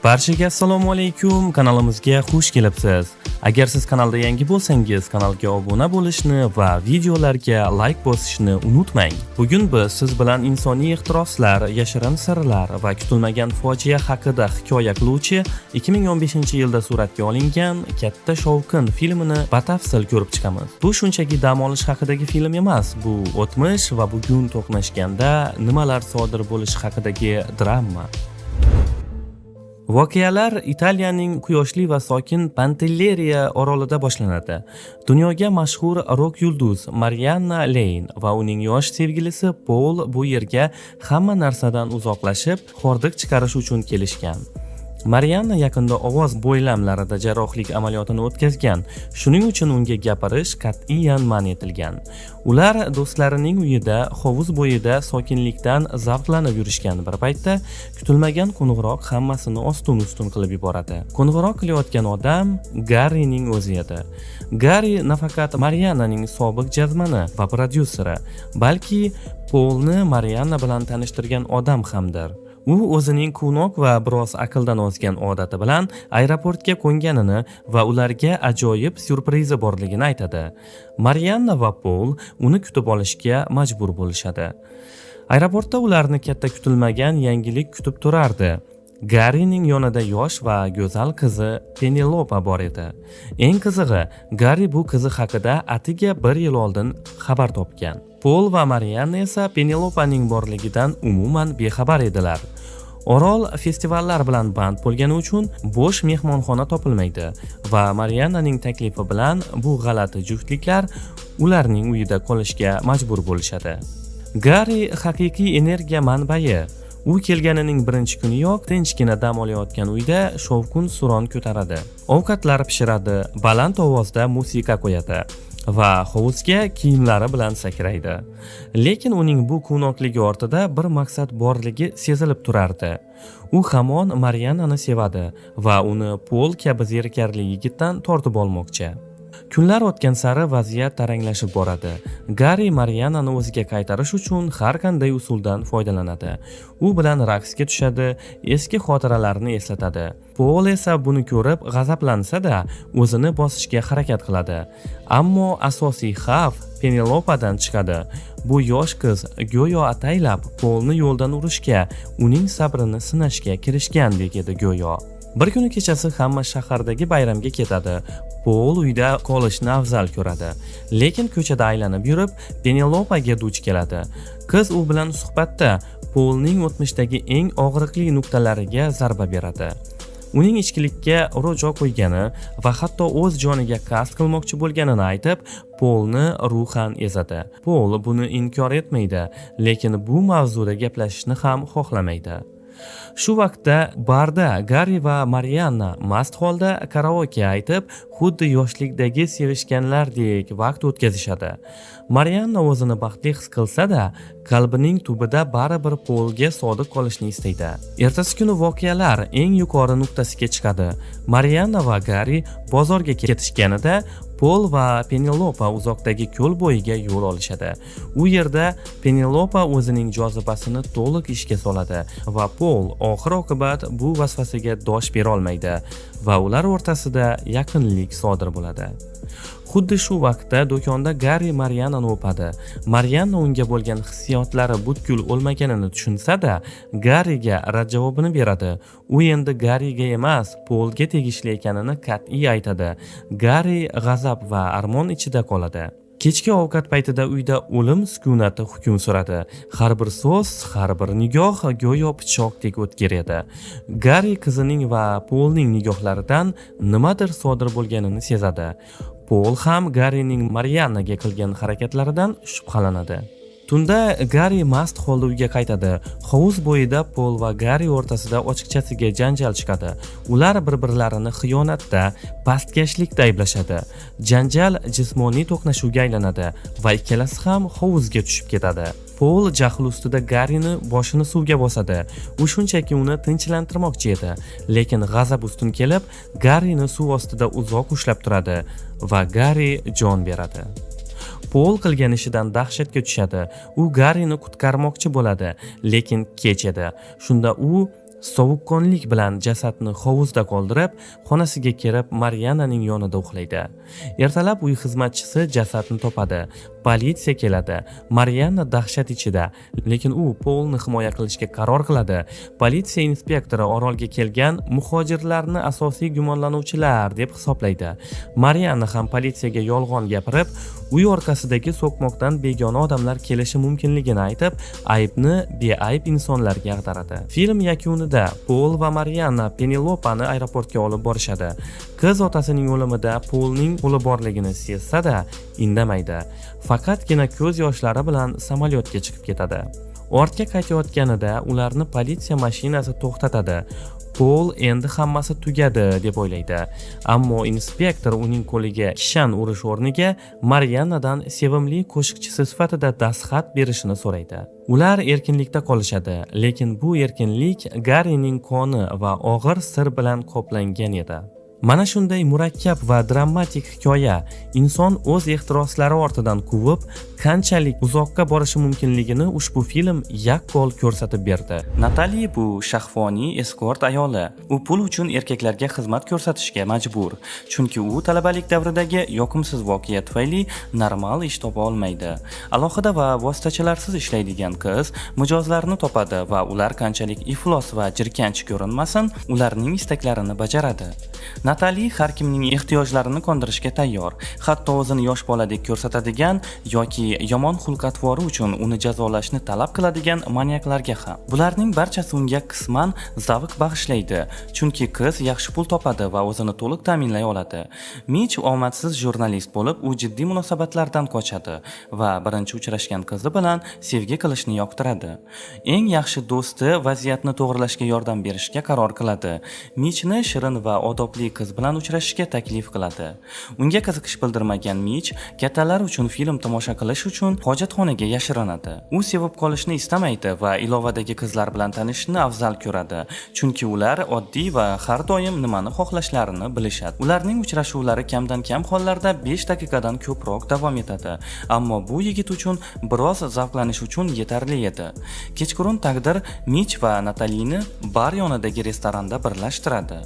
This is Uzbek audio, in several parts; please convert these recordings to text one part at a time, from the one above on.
Barchaga assalomu alaykum, kanalimizga xush kelibsiz. Agar siz kanalda yangi bo'lsangiz, kanalga obuna bo'lishni va videolarga like bosishni unutmang. Bugun biz siz bilan insoniy ehtiroslar, yashirin sirlar va kutilmagan fojia haqida hikoya qiluvchi 2015-yilda suratga olingan Katta shovqin filmini batafsil ko'rib chiqamiz. Bu shunchaki dam olish haqidagi film emas, bu o'tmish va bugun to'qnashganda nimalar sodir bo'lishi haqidagi drama. Voqealar Italiyaning quyoshli va sokin Pantelleriya orolida boshlanadi. Dunyoga mashhur rok yulduz Marianna Leyn va uning yosh sevgilisi Pol bu yerga hamma narsadan uzoqlashib, hordiq chiqarish uchun kelishgan. Marianna yaqinda ovoz bo'ylamlarida jarrohlik amaliyotini o'tkazgan. Shuning uchun unga gapirish qat'iyan man etilgan. Ular do'stlarining uyida hovuz bo'yida sokinlikdan zavqlanib yurishgan bir paytda kutilmagan qo'ng'iroq hammasini ostin-ustun qilib yuboradi. Qo'ng'iroq qilayotgan odam Garrining o'zi edi. Garri nafaqat Mariannaning sobiq jazmani va prodyuseri, balki Polni Marianna bilan tanishtirgan odam hamdir. U o'zining quvnoq va biroz aqldan ozgan odati bilan aeroportga qo'nganini va ularga ajoyib syurprizi borligini aytadi. Marianna va Pol uni kutib olishga majbur bo'lishadi. Aeroportda ularni katta kutilmagan yangilik kutib turardi. Garrining yonida yosh va go'zal qizi Penelopa bor edi. Eng qizig'i, Garri bu qizi haqida atiga bir yil oldin xabar topgan. Pol va Marianna esa Penelopaning borligidan umuman bexabar edilar. Orol festivallar bilan band bo'lgani uchun bo'sh mehmonxona topilmaydi va Mariannaning taklifi bilan bu g'alati juftliklar ularning uyida qolishga majbur bo'lishadi. Garri haqiqiy energiya manbai. U kelganining birinchi kuniyoq tinchgina dam olayotgan uyda shovqin suron ko'taradi. Ovqatlar pishiradi, baland ovozda musiqa qo'yadi va hovuzga kiyimlari bilan sakraydi. Lekin uning bu quvnoqligi ortida bir maqsad borligi sezilib turardi. U hamon Mariannani sevadi va uni Pol kabi zerikarli yigitdan tortib olmoqchi. Kunlar o'tgan sari vaziyat taranglashib boradi. Garri Mariannani o'ziga qaytarish uchun har qanday usuldan foydalanadi. U bilan raqsga tushadi, eski xotiralarni eslatadi. Pol esa buni ko'rib g'azablansa-da, o'zini bosishga harakat qiladi. Ammo asosiy xavf Penelopadan chiqadi. Bu yosh qiz go'yo ataylab Polni yo'ldan urishga, uning sabrini sinashga kirishgandek edi go'yo. Bir kuni kechasi hamma shahardagi bayramga ketadi. Pol uyda qolishni afzal ko'radi. Lekin ko'chada aylanib yurib, Penelopaga duch keladi. Qiz u bilan suhbatda Polning o'tmishdagi eng og'riqli nuqtalariga zarba beradi. Uning ichkilikka ro'jo qo'ygani va hatto o'z joniga qasd qilmoqchi bo'lganini aytib, Polni ruhan ezadi. Pol buni inkor etmaydi, lekin bu mavzuda gaplashishni ham xohlamaydi. Shu vaqtda barda Garri va Marianna mast holda karaoke aytib, xuddi yoshlikdagi sevishganlardek vaqt o'tkazishadi. Marianna o'zini baxtli his qilsa-da, qalbining tubida baribir Polga sodiq qolishni istaydi. Ertasi kuni voqealar eng yuqori nuqtasiga chiqadi. Marianna va Garri bozorga ketishganida Pol va Penelopa uzoqdagi ko'l bo'yiga yo'l olishadi. U yerda Penelopa o'zining jozibasini to'liq ishga soladi va Pol oxir oqibat bu vasvasaga dosh bera olmaydi va ular o'rtasida yaqinlik sodir bo'ladi. Xuddi shu vaqtda do'konda Garri Mariannani o'padi. Marianna unga bo'lgan hissiyotlari butkul o'lmaganini tushunsa-da, Garriga rad javobini beradi. U endi Garriga emas, Polga tegishli ekanini qat'iy aytadi. Garri g'azab va armon ichida qoladi. Kechki ovqat paytida uyda o'lim sukunati hukm suradi. Har bir so'z, har bir nigoh go'yo pichoqdek o'tkir edi. Garri qizining va Polning nigohlaridan nimadir sodir bo'lganini sezadi. Pol ham Garrining Mariannaga qilgan harakatlaridan shubhalanadi. Tunda Garri mast holda uyga qaytadi. Hovuz bo'yida Pol va Garri o'rtasida ochiqchasiga janjal chiqadi. Ular bir-birlarini xiyonatda, pastkashlikda ayblashadi. Janjal jismoniy to'qnashuvga aylanadi va ikkalasi ham hovuzga tushib ketadi. Pol jahl ustida Garrini boshini suvga bosadi. U shunchaki uni tinchlantirmoqchi edi, lekin g'azab ustun kelib, Garrini suv ostida uzoq ushlab turadi va Garri jon beradi. Pol qilgan ishidan dahshatga tushadi. U Garrini qutqarmoqchi bo'ladi, lekin kech edi. Shunda u Sovuqqonlik bilan jasadni hovuzda qoldirib, xonasiga kirib Mariananing yonida uxlaydi. Ertalab uy xizmatchisi jasadni topadi. Politsiya keladi. Mariana dahshat ichida, lekin u Polni himoya qilishga qaror qiladi. Politsiya inspektori orolga kelgan muhojirlarni asosiy gumonlanuvchilar deb hisoblaydi. Mariana ham politsiyaga yolg'on gapirib, uy orqasidagi so'qmoqdan begona odamlar kelishi mumkinligini aytib, aybni beayb insonlarga ag'daradi. Film yakunida Pol va Mariana Penelopani aeroportga olib borishadi. Qiz otasining o'limida Polning qo'li borligini sezsa-da, indamaydi. Faqatgina ko'z yoshlari bilan samolyotga chiqib ketadi. Ortga qaytayotganida ularni politsiya mashinasi to'xtatadi. Pol endi hammasi tugadi deb o'ylaydi. Ammo inspektor uning qo'liga kishan urish o'rniga Marianadan sevimli qo'shiqchisi sifatida dastxat berishini so'raydi. Ular erkinlikda qolishadi, lekin bu erkinlik Garrining qoni va og'ir sir bilan qoplangan edi. Mana shunday murakkab va dramatik hikoya inson o'z ehtiroslari ortidan quvib, qanchalik uzoqqa borishi mumkinligini ushbu film yaqqol ko'rsatib berdi. Natali bu shahvoniy eskort ayoli. U pul uchun erkaklarga xizmat ko'rsatishga majbur, chunki u talabalik davridagi yoqimsiz voqea tufayli normal ish topa olmaydi. Alohida va vositachilarsiz ishlaydigan qiz mijozlarni topadi va ular qanchalik iflos va jirkanch ko'rinmasin, ularning istaklarini bajaradi. Natali har kimning ehtiyojlarini qondirishga tayyor, hatto o'zini yosh boladek ko'rsatadigan yoki yomon xulq-atvori uchun uni jazolashni talab qiladigan manyaklarga ham. Bularning barchasi unga qisman zavq bag'ishlaydi, chunki qiz yaxshi pul topadi va o'zini to'liq ta'minlay oladi. Mich omadsiz jurnalist bo'lib, u jiddiy munosabatlardan qochadi va birinchi uchrashgan qizi bilan sevgi qilishni yoqtiradi. Eng yaxshi do'sti vaziyatni to'g'rilashga yordam berishga qaror qiladi. Michni shirin va odobli qiz bilan uchrashishga taklif qiladi. Unga qiziqish bildirmagan Mich kattalar uchun film tomosha qilish uchun hojatxonaga yashirinadi. U sevib qolishni istamaydi va ilovadagi qizlar bilan tanishishni afzal ko'radi, chunki ular oddiy va har doim nimani xohlashlarini bilishadi. Ularning uchrashuvlari kamdan kam hollarda 5 daqiqadan ko'proq davom etadi, ammo bu yigit uchun biroz zavqlanish uchun yetarli edi. Kechqurun taqdir Mich va Natalini bar yonidagi restoranda birlashtiradi.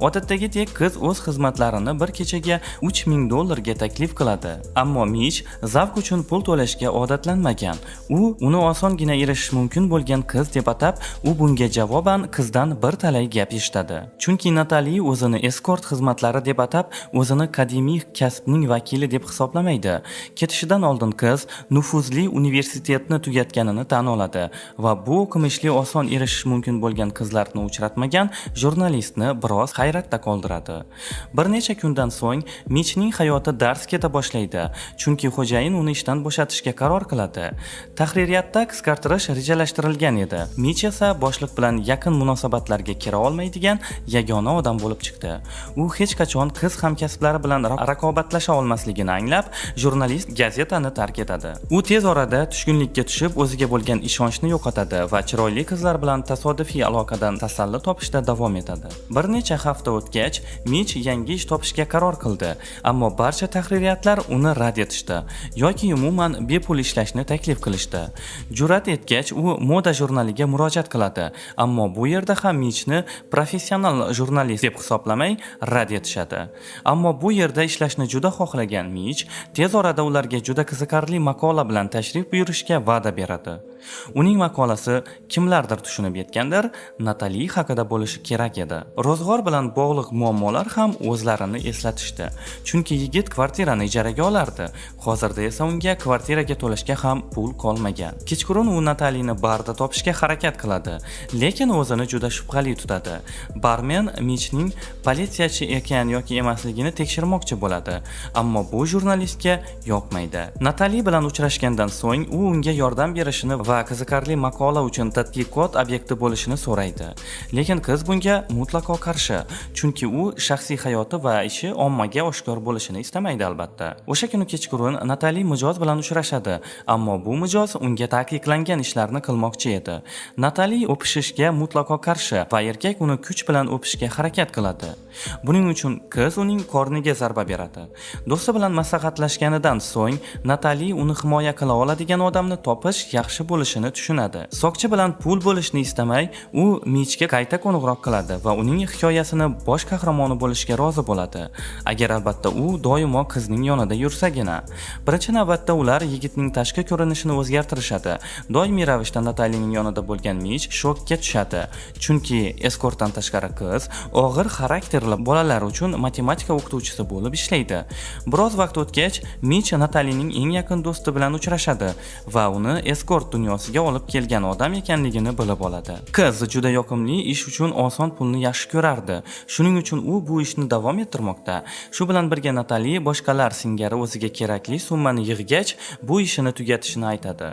Odatdagidek, qiz o'z xizmatlarini bir kechaga 3000 dollarga taklif qiladi. Ammo Mich zavq uchun pul to'lashga odatlanmagan. U uni osongina erishish mumkin bo'lgan qiz deb atab, u bunga javoban qizdan bir talay gap eshitadi. Chunki Natali o'zini eskort xizmatlari deb atab, o'zini qadimiy kasbning vakili deb hisoblamaydi. Ketishidan oldin qiz nufuzli universitetni tugatganini tan oladi va bu o'qimishli, oson erishish mumkin bo'lgan qizlarni uchratmagan jurnalistni biroz hayratda qoldiradi. Bir necha kundan so'ng Michning hayoti darz keta boshlaydi, chunki xo'jayin uni ishdan bo'shatishga qaror qiladi. Tahririyatda qisqartirish rejalashtirilgan edi. Mich esa boshliq bilan yaqin munosabatlarga kira olmaydigan yagona odam bo'lib chiqdi. U hech qachon qiz hamkasblari bilan raqobatlasha olmasligini anglab, jurnalist gazetani tark etadi. U tez orada tushkunlikka tushib, o'ziga bo'lgan ishonchni yo'qotadi va chiroyli qizlar bilan tasodifiy aloqadan tasalli topishda davom etadi. Bir necha hafta o'tgach, Mich yangi ish topishga qaror qildi, ammo barcha tahririyatlar uni rad etishdi yoki umuman bepul ishlashni taklif qilishdi. Jur'at etgach, u moda jurnaliga murojaat qiladi, ammo bu yerda ham Michni professional jurnalist deb hisoblamay rad etishadi. Ammo bu yerda ishlashni juda xohlagan Mich tez orada ularga juda qiziqarli maqola bilan tashrif buyurishga va'da beradi. Uning maqolasi, kimlardir tushunib yetgandir, Natali haqida bo'lishi kerak edi. Ro'zg'or bilan bog'liq muammolar ham o'zlarini eslatishdi. Chunki yigit kvartirani ijaraga olardi. Hozirda esa unga kvartiraga to'lashga ham pul qolmagan. Kechqurun u Natalini barda topishga harakat qiladi, lekin o'zini juda shubhali tutadi. Barmen Michning politsiyachi ekan yoki emasligini tekshirmoqchi bo'ladi, ammo bu jurnalistga yoqmaydi. Natali bilan uchrashgandan so'ng u unga yordam berishini va qiziqarli maqola uchun tadqiqot obyekti bo'lishini so'raydi. Lekin qiz bunga mutlaqo qarshi, chunki u shaxsiy hayoti va ishi ommaga oshkor bo'lishini istamaydi albatta. O'sha kuni kechqurun Natali mijoz bilan uchrashadi, ammo bu mijoz unga taqiqlangan ishlarni qilmoqchi edi. Natali o'pishishga mutlaqo qarshi va erkak uni kuch bilan o'pishga harakat qiladi. Buning uchun qiz uning qorniga zarba beradi. Do'sti bilan maslahatlashganidan so'ng Natali uni himoya qila oladigan odamni topish yaxshi bo'lishini bo'lishini tushunadi. Soqchi bilan pul bo'lishni istamay, u Mitchga qayta qo'ng'iroq qiladi va uning hikoyasini bosh qahramoni bo'lishga rozi bo'ladi. Agar albatta u doimo qizning yonida yursagina. Birinchi navbatda ular yigitning tashqi ko'rinishini o'zgartirishadi. Doimiy ravishda Natalining yonida bo'lgan Mitch shokka tushadi. Chunki eskortdan tashqari qiz og'ir xarakterli bolalar uchun matematika o'qituvchisi bo'lib ishlaydi. Biroz vaqt o'tgach, Mitch Natalining eng yaqin do'sti bilan uchrashadi va uni eskort dunyosiga olib kelgan odam ekanligini bilib oladi. Qiz juda yoqimli ish uchun oson pulni yaxshi ko'rardi. Shuning uchun u bu ishni davom ettirmoqda. Shu bilan birga Natali boshqalar singari o'ziga kerakli summani yig'gach, bu ishini tugatishini aytadi.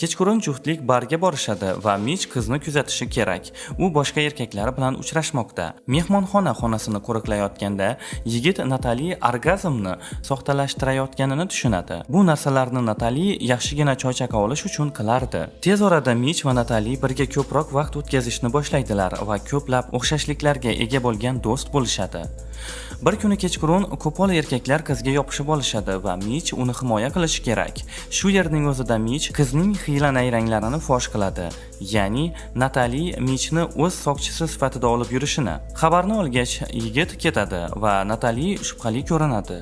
Kechqurun juftlik barga borishadi va Mitch qizni kuzatishi kerak. U boshqa erkaklar bilan uchrashmoqda. Mehmonxona xonasini qo'riqlayotganda yigit Natali orgazmni soxtalashtirayotganini tushunadi. Bu narsalarni Natali yaxshigina choychaqa olish uchun qilardi. Tez orada Mitch va Natali birga ko'proq vaqt o'tkazishni boshlaydilar va ko'plab o'xshashliklarga ega bo'lgan do'st bo'lishadi. Bir kuni kechqurun qo'pol erkaklar qizga yopishib olishadi va Mitch uni himoya qilishi kerak. Shu yerning o'zida Mitch qizning hiyla nayranglarini fosh qiladi. Ya'ni Natali Mitchni o'z soqchisi sifatida olib yurishini. Xabarni olgach, yigit ketadi va Natali shubhali ko'rinadi.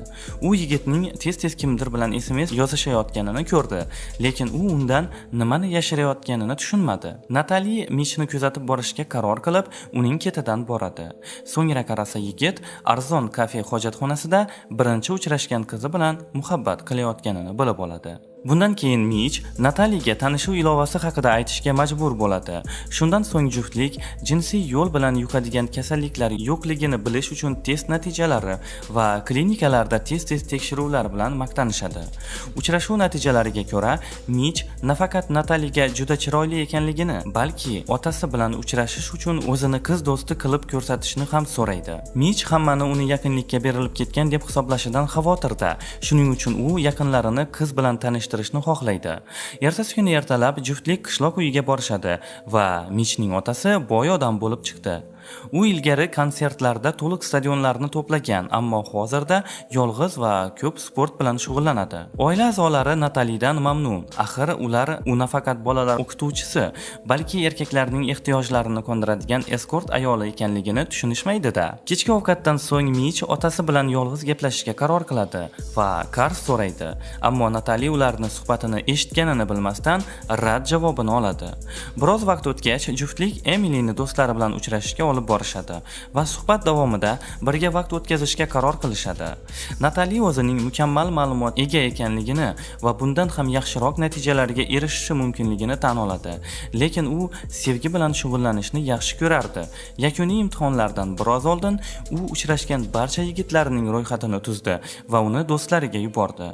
U yigitning tez-tez kimdir bilan SMS yozishayotganini ko'rdi, lekin u undan nimani yashirayotganini tushunmadi. Natali Mitchni kuzatib borishga qaror qilib, uning ketidan boradi. So'ngra qarasa, yigit arzon kafe hojatxonasida birinchi uchrashgan qizi bilan muhabbat qilayotganini bilib oladi. Bundan keyin Mitch Nataliga tanishuv ilovasi haqida aytishga majbur bo'ladi. Shundan so'ng juftlik jinsiy yo'l bilan yuqadigan kasalliklar yo'qligini bilish uchun test natijalari va klinikalarda tez-tez tekshiruvlar bilan maqtanishadi. Uchrashuv natijalariga ko'ra, Mitch nafaqat Nataliga juda chiroyli ekanligini, balki otasi bilan uchrashish uchun o'zini qiz do'sti qilib ko'rsatishni ham so'raydi. Mitch hammani uni yaqinlikka berilib ketgan deb hisoblashidan xavotirda. Shuning uchun u yaqinlarini qiz bilan tanishtirishni xohlaydi. Ertasi kuni ertalab juftlik qishloq uyiga borishadi va Mitchning otasi boy odam bo'lib chiqdi. U ilgari konsertlarda to'liq stadionlarni to'plagan, ammo hozirda yolg'iz va ko'p sport bilan shug'ullanadi. Oila a'zolari Natalidan mamnun. Axir ular u nafaqat bolalar o'qituvchisi, balki erkaklarning ehtiyojlarini qondiradigan eskort ayoli ekanligini tushunishmaydi-da. Kechki ovqatdan so'ng Mitch otasi bilan yolg'iz gaplashishga qaror qiladi va qarz so'raydi. Ammo Natali ularni suhbatini eshitganini bilmasdan rad javobini oladi. Biroz vaqt o'tgach, juftlik Emilini do'stlari bilan uchrashishga olib borishadi va suhbat davomida birga vaqt o'tkazishga qaror qilishadi. Natali o'zining mukammal ma'lumot ega ekanligini va bundan ham yaxshiroq natijalarga erishishi mumkinligini tan oladi. Lekin u sevgi bilan shug'ullanishni yaxshi ko'rardi. Yakuniy imtihonlardan biroz oldin u uchrashgan barcha yigitlarning ro'yxatini tuzdi va uni do'stlariga yubordi.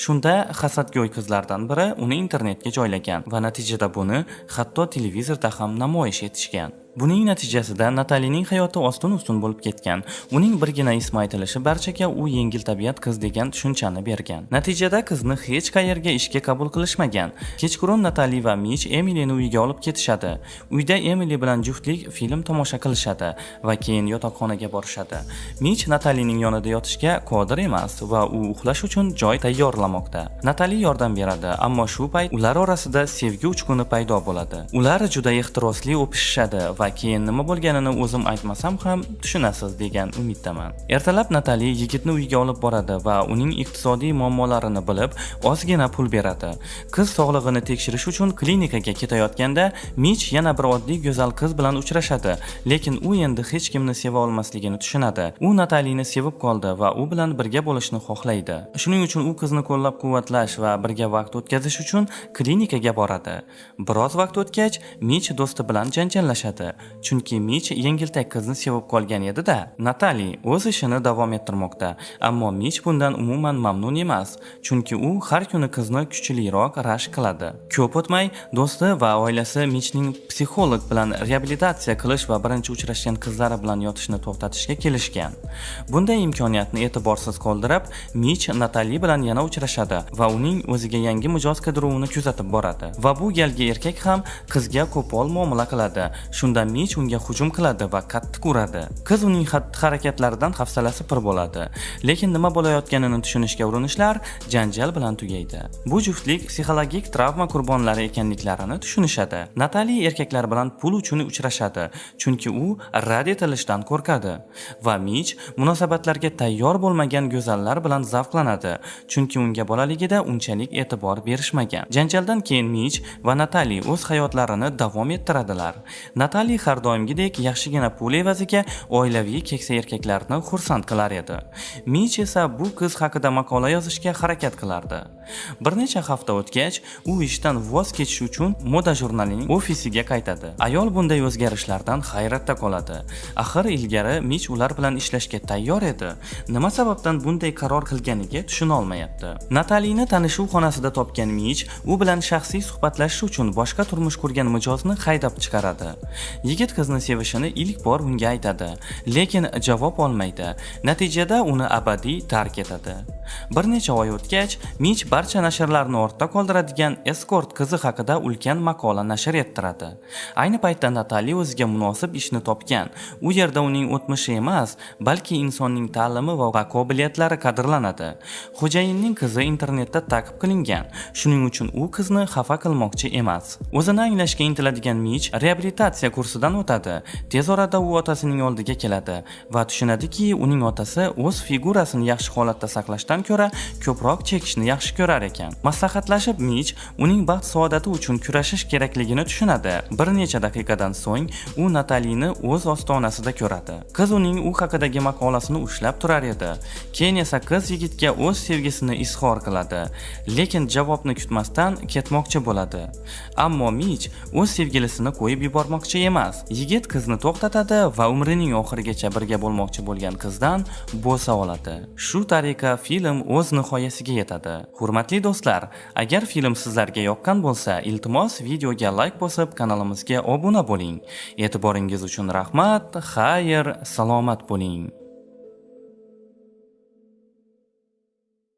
Shunda hasadgo'y qizlardan biri uni internetga joylagan va natijada buni hatto televizorda ham namoyish etishgan. Buning natijasida Natalining hayoti ostin-ustun bo'lib ketgan. Uning birgina ismi aytilishi barchaga u yengil tabiat qiz degan tushunchani bergan. Natijada qizni hech qayerga ishga qabul qilishmagan. Kechqurun Natali va Mitch Emilini uyiga olib ketishadi. Uyda Emili bilan juftlik film tomosha qilishadi va keyin yotoqxonaga borishadi. Mitch Natalining yonida yotishga qodir emas va u uxlash uchun joy tayyorlamoqda. Natali yordam beradi, ammo shu payt ular orasida sevgi uchquni paydo bo'ladi. Ular juda ehtirosli o'pishishadi va keyin nima bo'lganini o'zim aytmasam ham tushunasiz degan umiddaman. Ertalab Natali yigitni uyiga olib boradi va uning iqtisodiy muammolarini bilib, ozgina pul beradi. Qiz sog'lig'ini tekshirish uchun klinikaga ketayotganda Mitch yana bir oddiy go'zal qiz bilan uchrashadi, lekin u endi hech kimni seva olmasligini tushunadi. U Natalini sevib qoldi va u bilan birga bo'lishni xohlaydi. Shuning uchun u qizni qo'llab-quvvatlash va birga vaqt o'tkazish uchun klinikaga boradi. Biroz vaqt o'tgach, Mitch do'sti bilan janjallashadi, chunki Mitch yengiltak qizni sevib qolgan edi-da. Natali o'z ishini davom ettirmoqda, ammo Mitch bundan umuman mamnun emas, chunki u har kuni qizni kuchliroq rashk qiladi. Ko'p o'tmay, do'sti va oilasi Mitchning psixolog bilan reabilitatsiya qilish va birinchi uchrashgan qizlari bilan yotishni to'xtatishga kelishgan. Bunday imkoniyatni e'tiborsiz qoldirib, Mitch Natali bilan yana uchrashadi va uning o'ziga yangi mijoz qidiruvini kuzatib boradi. Va bu galgi erkak ham qizga qo'pol muomala qiladi. Shunda Mich unga hujum qiladi va qattiq uradi. Qiz uning xatti-harakatlaridan hafsalasi pir bo'ladi. Lekin nima bo'layotganini tushunishga urinishlar janjal bilan tugaydi. Bu juftlik psixologik travma qurbonlari ekanliklarini tushunishadi. Natali erkaklar bilan pul uchun uchrashadi, chunki u rad etilishdan qo'rqadi. Va Mich munosabatlarga tayyor bo'lmagan go'zallar bilan zavqlanadi, chunki unga bolaligida unchalik e'tibor berishmagan. Janjaldan keyin Mich va Natali o'z hayotlarini davom ettiradilar. Natali har doimgidek yaxshigina pul evaziga oilaviy keksa erkaklarni xursand qilar edi. Mich esa bu qiz haqida maqola yozishga harakat qilardi. Bir necha hafta o'tgach, u ishdan voz kechish uchun moda jurnalining ofisiga qaytadi. Ayol bunday o'zgarishlardan hayratda qoladi. Axir ilgari Mich ular bilan ishlashga tayyor edi. Nima sababdan bunday qaror qilganiga tushuna olmayapti. Natalini tanishuv xonasida topgan Mich u bilan shaxsiy suhbatlashish uchun boshqa turmush qurgan mijozni haydab chiqaradi. Yigit qizni sevishini ilk bor unga aytadi, lekin javob olmaydi. Natijada uni abadiy tark etadi. Bir necha oy o'tgach, Mich barcha nashrlarni ortda qoldiradigan eskort qizi haqida ulkan maqola nashr ettiradi. Ayni paytda Natali o'ziga munosib ishni topgan. U yerda uning o'tmishi emas, balki insonning ta'limi va qobiliyatlari qadrlanadi. Xo'jayinning qizi internetda ta'qib qilingan. Shuning uchun u qizni xafa qilmoqchi emas. O'zini anglashga intiladigan Mich reabilitatsiya kursidan o'tadi. Tez orada u otasining oldiga keladi va tushunadiki, uning otasi o'z figurasini yaxshi holatda saqlashdan ko'ra ko'proq chekishni yaxshi ko'rar ekan. Maslahatlashib, Mich uning baxt saodati uchun kurashish kerakligini tushunadi. Bir necha daqiqadan so'ng u Natalini o'z ostonasida ko'radi. Qiz uning u haqidagi maqolasini ushlab turar edi. Keyin esa qiz yigitga o'z sevgisini izhor qiladi, lekin javobni kutmasdan ketmoqchi bo'ladi. Ammo Mich o'z sevgilisini qo'yib yubormoqchi emas. Yigit qizni to'xtatadi va umrining oxirigacha birga bo'lmoqchi bo'lgan qizdan bo'sa oladi. Shu tariqa film o'z nihoyasiga yetadi. Hurmatli do'stlar, agar film sizlarga yoqqan bo'lsa, iltimos, videoga layk bosib, kanalimizga obuna bo'ling. E'tiboringiz uchun rahmat. Xayr, salomat bo'ling.